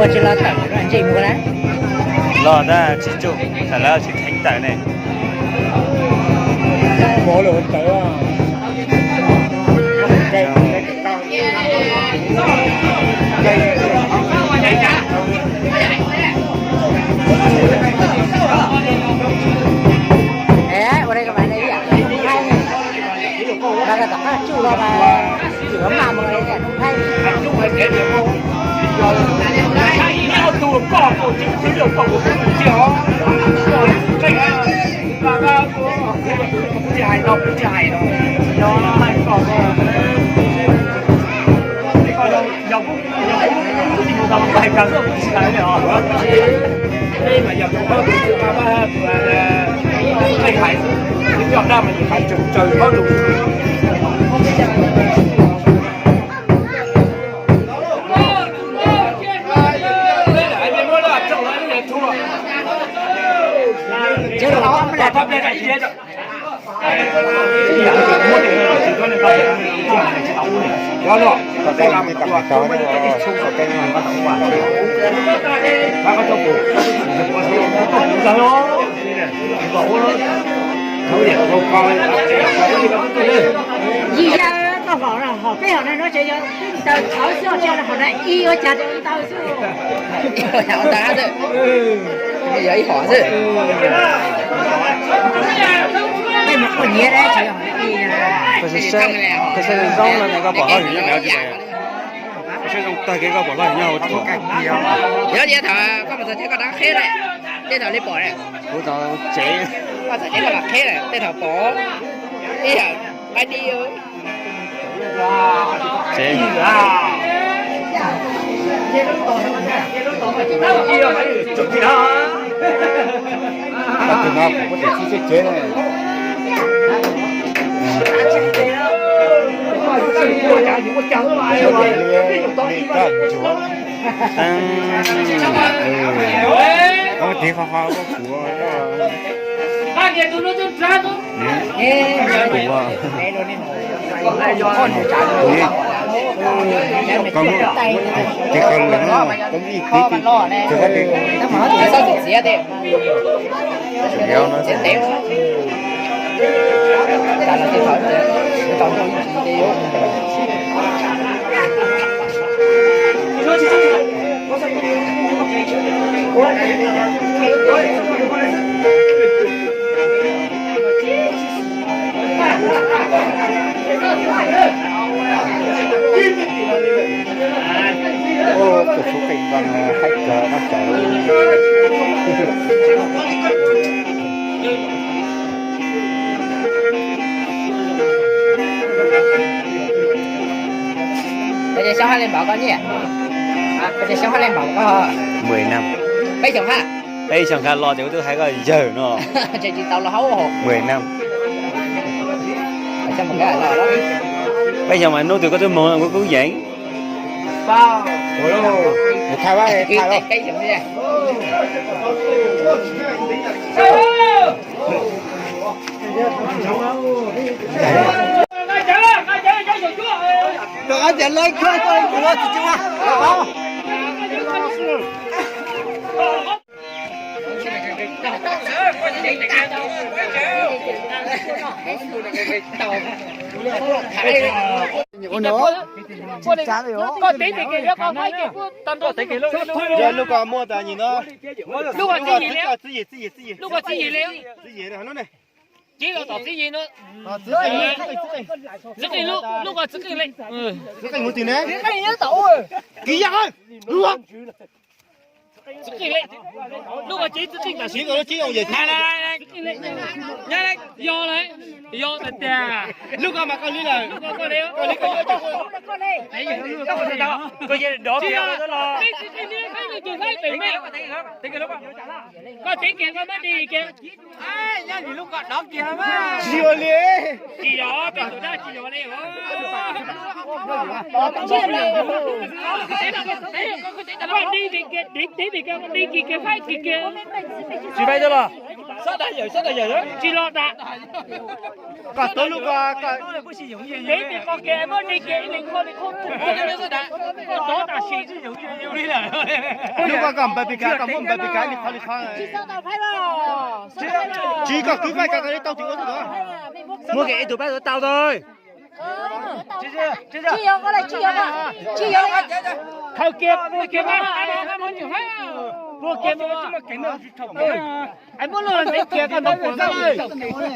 Ua tsis los tawm ntsis mus na. Los ntag, tsis tsum, tham lawv tsis kheev tawm ne. Mov lawm tawm. Ua li ko mas ne, ib yam li Nuj Nqaij ne, mas tom qab tsuj los mas txawm maj mus li tias Nuj Nqaij. Yij ya koj hom, hom peb hom no tsev yog ntawd, tsis hom tsis hom na, ib ua cas ntawd xwb. Ib ua cas ntawd xwb. Yog ib hom xwb. Peb mus quaj nyiav dab tsi. Peb saib zoo no koj pom hauj lwm nyob, peb saib zoo tag kev koj pom hauj lwm nyob hauv. Yog li thaum koj mus txog tsev koj rov qab qheb lawm, tej thaum li pom lawm. Kuv txog tsev, koj txog tsev koj mam qheb lawm, tej thaum pom ib yam qab dib. Tsev. Tus no kuv muab tus txib tsev tsev ne. Li koj ntsuav. Koj tiv qhov qhov kuv. Koj muab tiv qhov lwm no, koj muab tiv tiv tiv. Tus tub qeej nploog haib kawg no cov. Peb cov xyoob hab leej npaum koj nyiaj? Peb cov xyoob hab leej npaum koj? Peb xyoos hab. Peb xyoo nqa los ces kuv twb hais koj yawg no. Mười năm. Peb xyoo mas hnub twg koj twb moog kuv kuj yeem. Koj teb tias yuav koj nqaij ces kuj tau nrog. Lub ko muaj tas nyim no. Lub ko txwv yim li. Lub ko txwv yim li. Txwv yim no. Txwv yim no. Txwv qeej, lub ko txwv qeej li. Txwv qeej huv twg ne? Kis yam. Txwv qeej li. Lub ko tsev txwv qeej tam sim. Yog lawm, yog tiag. Lub ko mas koj li lawm. Koj yeej dov kiag los. Koj tsev kiag koj muab di kiag. Tsis ua li. Tsis yog, peb tus dab tsis yog li. Koj di kiag, di kiag, di kiag, faib kiag kiag. Tsis faib tuaj los. Tsis los tas. Koj tuav lub ko, peb tes qos kiag muab di kiag ib leeg qhov li qhov. Koj tuav tam sim. Lub ko koj npawg pis kav, koj muab npawg pis kav li qhov li qhov. Tsis koj kwv faib koj li tau tsis ua tuaj. Muab kiag ib tug pab tau tau. Tsis yog, tsis yog, tsis yog. Khaws kiag, pluag kiag mas. Pluag kiag mas. Muab lub ntxeev kiag koj ntawd kuam xwb.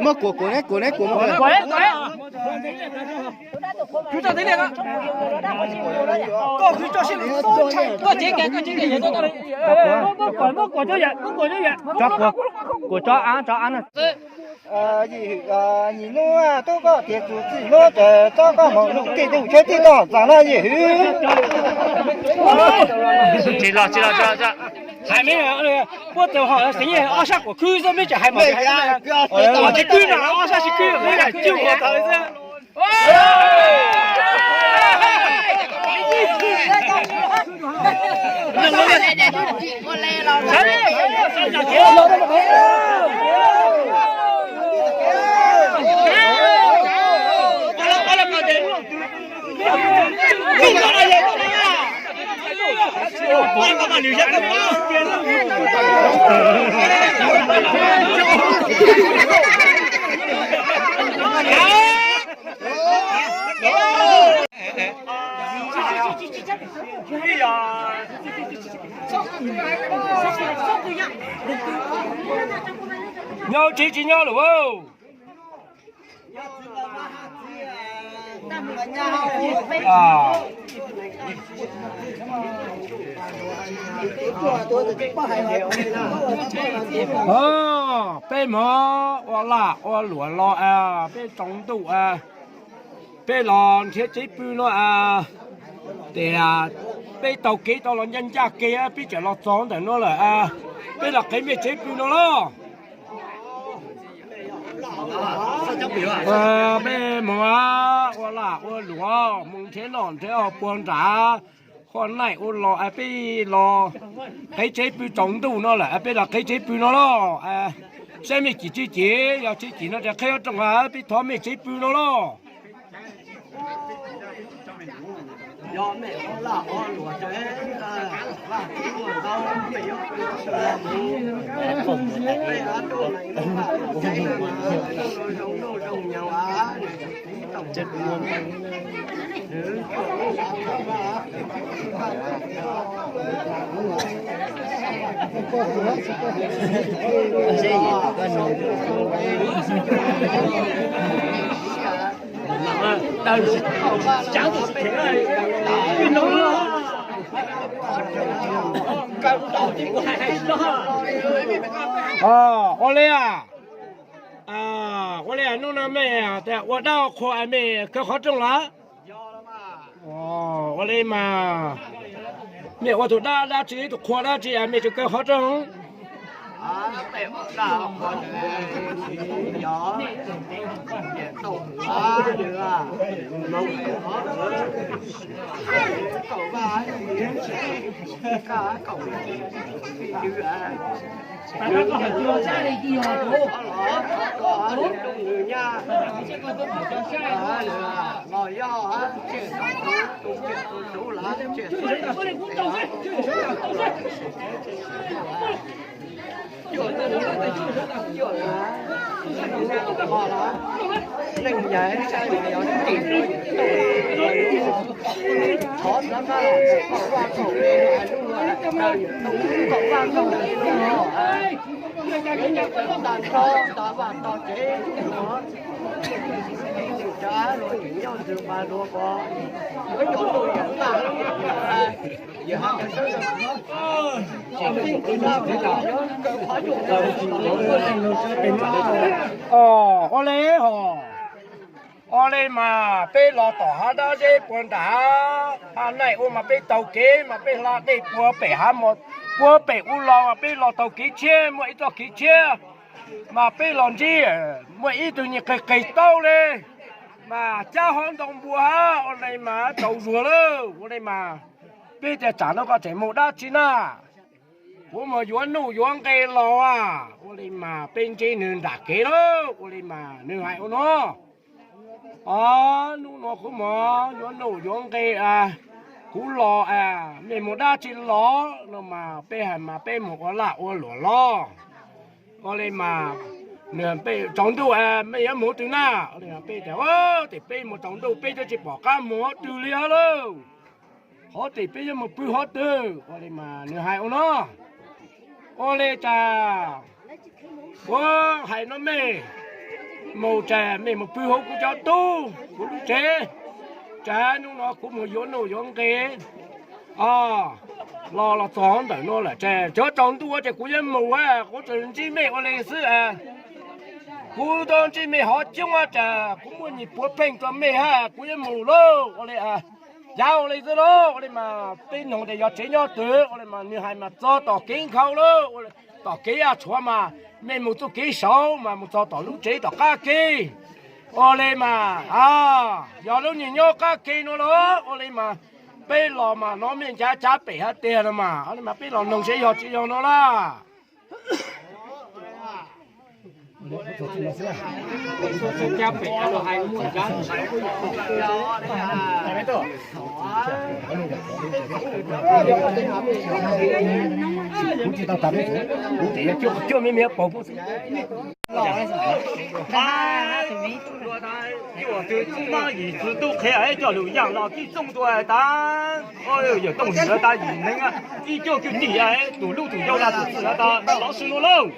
Muab kuam, kuam ne, kuam ne, kuam. Kuam, kuam. Koj kwv tso sib, koj cev kiag, koj cev kiag. Muab kuam, muab kuam tso yam, muab kuam tso yam. Kuam tso av, tso av na. Yim hwm nyim hnub tub koj tiav txuj txim hnub txawm txob koj hmoov lug kej tug tsheb tij toj ntxas no yim hwm. Tsis los, tsis los, tsis los. Hais me puab tau ho xeev ob sab quas khwb xwb, meb tseem hais mos tsis khwb no, ob sab tsis khwb, meb tsis ua tau xwb. Nyob tsev tsis nyob lawm. Peb mov ua lag ua luam los, peb tsaus ntuj, peb los nrhiav tsev pw no. Tias peb taug kev tau los ncaj ncaj kev, peb tseem los txog ntawm no lawm. Peb los qev mej tsev pw no los. Peb mus ua lag ua luam, mus nrhiav noj nrhiav haus puag nram Hoj Naij ua los, peb los qev tsev pw tsaus ntuj no lawm, peb los qev tsev pw no los. Saib mej cim tsis cim, yog tsis cim no ces qheb ob rooj, peb thov mej tsev pw no los. Ua li, ua li hnub no mej ua dab qhua mej kaw qhov rooj lawm. Ua li mas, mej ua tus dab dab tsi tus qhua dab tsi mej tseem kaw qhov rooj? Ua li hos, ua li mas peb los tom hav dab zeb puag nram hav neej ua mas peb taug kev mas peb hla dej puag pem hav, puag pem ub los mas peb los taug kev tshiab, muaj ib txoj kev tshiab mas peb los ntsib muaj ib tug nyuag qis qis taub li mas cab hov ntoo npua hab, ua li mas tsaus zuag lawm. Ua li mas peb tias tsam no koj tseem mus dab tsi na? Kuv mus yuav nuj yuav nqe los as. Ua li mas peb ntsib nws nram kev lawm. Ua li mas nws hais ua no, o, hnub no kuv mus yuav nuj yuav nqe, kuv los, mej mus dab tsi los no mas peb hais mas peb mus ua laj ua luam los. Ua li mas nws, peb tsaus ntuj mej yuav mus twg na? Peb tias, o, tes peb mus tsaus ntuj peb twb tsis pom qab mus hov twg li hab lauj. Hov tes peb yuav mus pw hov twg? Ua li mas nws hais ua no, ua li cas kuv hais no mej mus tsam mej mus pw hauv kuv cov tub kuv lub tsev, tsam hnub no kuv mus yuav nuj yuav nqe los los txog ntawm no lawm, tsam tsaus ntuj tsam kuv yuav mus, kuv tsuas ntsib mej ua li xwb. Kuv twb ntsib mej hov coob tsam kuv muaj nyiaj puav pheej rau mej hab kuv yuav mus lauj. Ua li, yav ua li xwb lauj. Ua li mas peb noog tias yog tsev nyob twg, ua li mas nws hais mas txog tom kev nkhaus lauj, tom kev yaj tshuav mas mej mus txoj kev saud mas mus txog tom lub tsev tom qab kev. Ua li mas yog lub nyiag nyob qab kev no los, ua li mas peb los mas hnov mej ncav cav pem hab tiag no mas, ua li mas peb los noog seb yog tsis yog no laj. Cuaj me me pog pub xwb. Cuaj tug txoob mab yim txwv tub qhe coj lug yaaj los tib txooj dua tas, yawm tooj ntawd tas yim neeg, ib cuaj kwv tij, tus lub tus yau tas tus txwj tas los su nuav lauj.